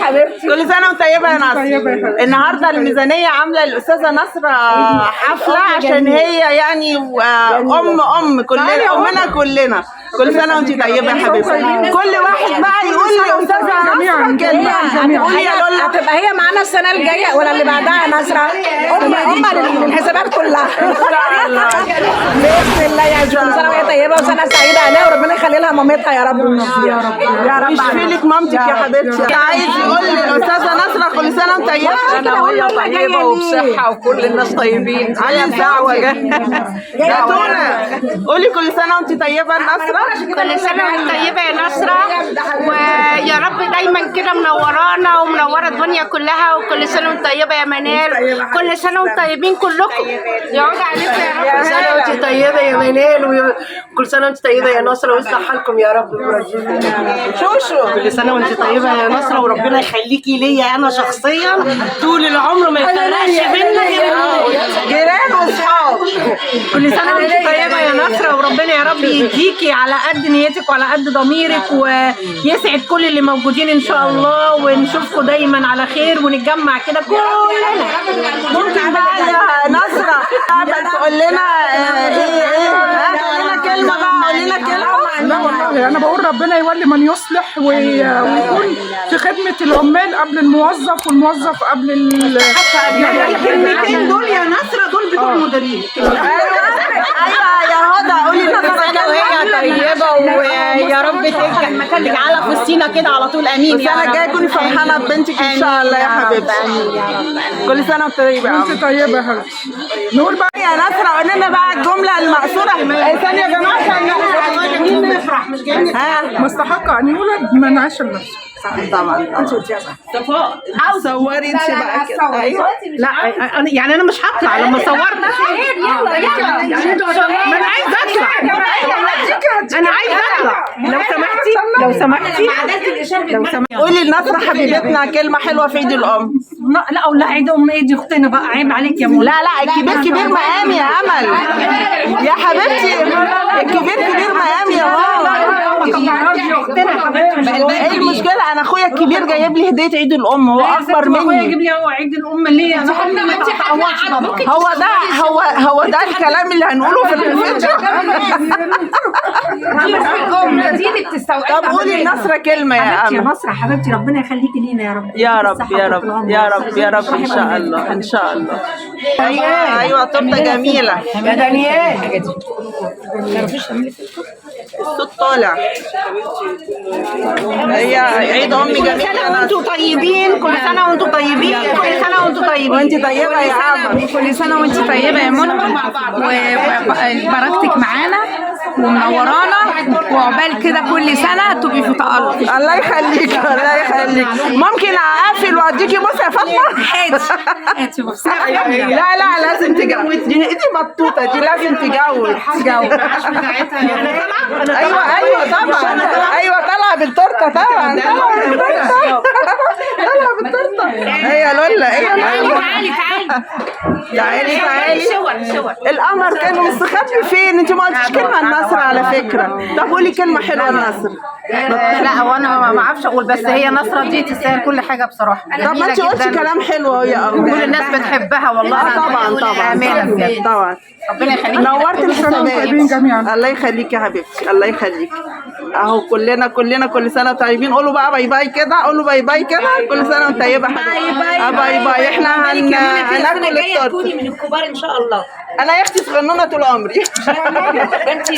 حبيبتي. كل سنة وانت طيبة يا نصر. طيبة يا حبيبتي. النهارده الميزانية عامله الاستاذة نصره حفلة عشان هي يعني ام كلنا، امنا كلنا. كل سنة وانت طيبة يا حبيبتي. كل واحد بقى يقول لاستاذه نصره كلمة. قولي يا لولا. هتبقى هي معانا السنة الجاية ولا اللي بعدها يا نصره؟ ام للحسابات كلها ان شاء الله. باذن الله. يعني كل سنة وهي طيبة وسنة سعيدة عليها، وربنا يخلي لها مامتها يا رب. يا رب يا رب. يشفي لك مامتك يا حبيبتي. عايز يقول للاستاذه نصره كل سنة وانت طيبة. انا وهي طيبة وبصحه وكل الناس طيبين. علي دعوه يا تونه، قولي كل سنة وانت طيبة نصره. كل سنة وانت طيبة يا نصرة، ويا رب دايما كده منورانا ومنورة الدنيا كلها. وكل سنة وانت طيبة يا منال، كل سنة وانتم طيبين كلكم، يعود عليكم يا رب. كل سنة وانت طيبة يا منال، وكل سنة وانت طيبة يا نصره، ويصلح حالكم يا رب. شوشو، كل سنة وانت طيبة يا نصره، وربنا يخليكي ليا انا شخصيا طول العمر، ما يفرقش بينا غير الموت. جيران واصحاب. كل سنة وانت طيبة يا نصرة، وربنا يا رب يديكي على قد نيتك وعلى قد ضميرك، ويسعد كل اللي موجودين ان شاء الله، ونشوفكم دايما على خير ونتجمع كده كلنا. ممكن بقى يا نصرة تقول لنا ايه تقول لنا كلمة بقى، قول لنا كلمة. لا والله انا بقول ربنا يولي من يصلح ويكون في خدمة العمال قبل الموظف، والموظف قبل يعني الكلمتين دول يا نصرة دول بتوع المديرين. ايوه يا هدى، قولي نصرة كلمة. وهي طيبة، ويا رب تجعلها في وسطينا كده على طول. امين يا السنة رب. الجاية تكوني فرحانة ببنتك ان شاء الله يا حبيبتي. كل سنة وانت طيبة يا وانت عم. طيبة يا حبيبتي. نقول بقى يا نصرة قولي لنا بقى الجملة المقصورة. ثانية يا جماعة، عشان نفرح مش جايين. ها مستحق ان يولد من عاش لنفسه. طبعا. انت قلتيها صح. صوري انت بقى كده. ايوه. لا انا يعني انا مش هطلع لما صورت. يلا يلا، ما انا عايزه اطلع، انا عايزه اطلع. لو سمحتي، لو سمحتي، لو سمحتي. قولي لنصرة حبيبتنا كلمة حلوة في عيد الأم. لا لا، اقول لها عيد ام ايه؟ دي اختنا بقى، عيب عليك يا منى. لا لا، الكبير كبير مقام يا أمل يا حبيبتي، الكبير كبير مقام يا ماما. دي اختنا يا حبيبتي. ايه المشكلة؟ أنا أخويا الكبير جايب لي هدية عيد الأم، هو أكبر اخويا مني. يجيب لي هو عيد الام ليه؟ انا امي ما تتعوضش طبعا. هو ده هو ده الكلام اللي هنقوله في الفيديو. دي اللي بتستوعب. طب قولي لنصرة كلمة يا حبيبتي يا أمل. نصرة، حبيبتي ربنا يخليكي لينا يا رب. يا رب يا رب يا رب يا رب ان شاء الله ان شاء الله. ايوه ايوه، تورته جميلة يا دانيال. الصوت طالع. هي عيد امي كل جميلة. سنة وانتم طيبين، كل سنة وانتم طيبين، كل سنة وانتم طيبين. وانت طيبة يا عم. كل سنة وانت طيبة يا منى، وبركتك معانا ومنورانا، وعقبال كده كل سنة تبقي في تألق. الله يخليك الله يخليك. ممكن اقفل واديكي بوسه يا فاطمة؟ هاتي هاتي بصي. لا لا، لازم تجوز دي بطوطة، دي لازم تجوز. ايوه ايوه طبعا، ايوه طالعه بالتورته طبعا، طالعه بالتورته، طالعه بالتورته. ايه يا لولا، ايه يا لولا، تعالي تعالي تعالي تعالي. صور صور. القمر كان مستخبي فين؟ انت ما قلتيش كلمة عن نصر على فكرة. طب قولي كلمة حلوة عن نصر. لا هو انا ما اعرفش اقول، بس هي نصرة دي تستاهل كل حاجة بصراحة. طب ما انت قلتي كلام حلو اهو يا قمر. كل الناس بتحبها والله. طبعا طبعا طبعا. ربنا يخليك. نورت سنة وانتم طيبين الحسابات. جميعا. الله يخليك يا حبيبتي، الله يخليك. اهو كلنا كلنا كل سنة طيبين. قولوا بقى bye bye كده، قولوا bye bye كده. كل سنة وانت طيبة يا حبيبتي. bye bye bye. احنا هناكل التورتة. من الكبار ان شاء الله. انا يا اختي صغنونه طول عمري. ده انت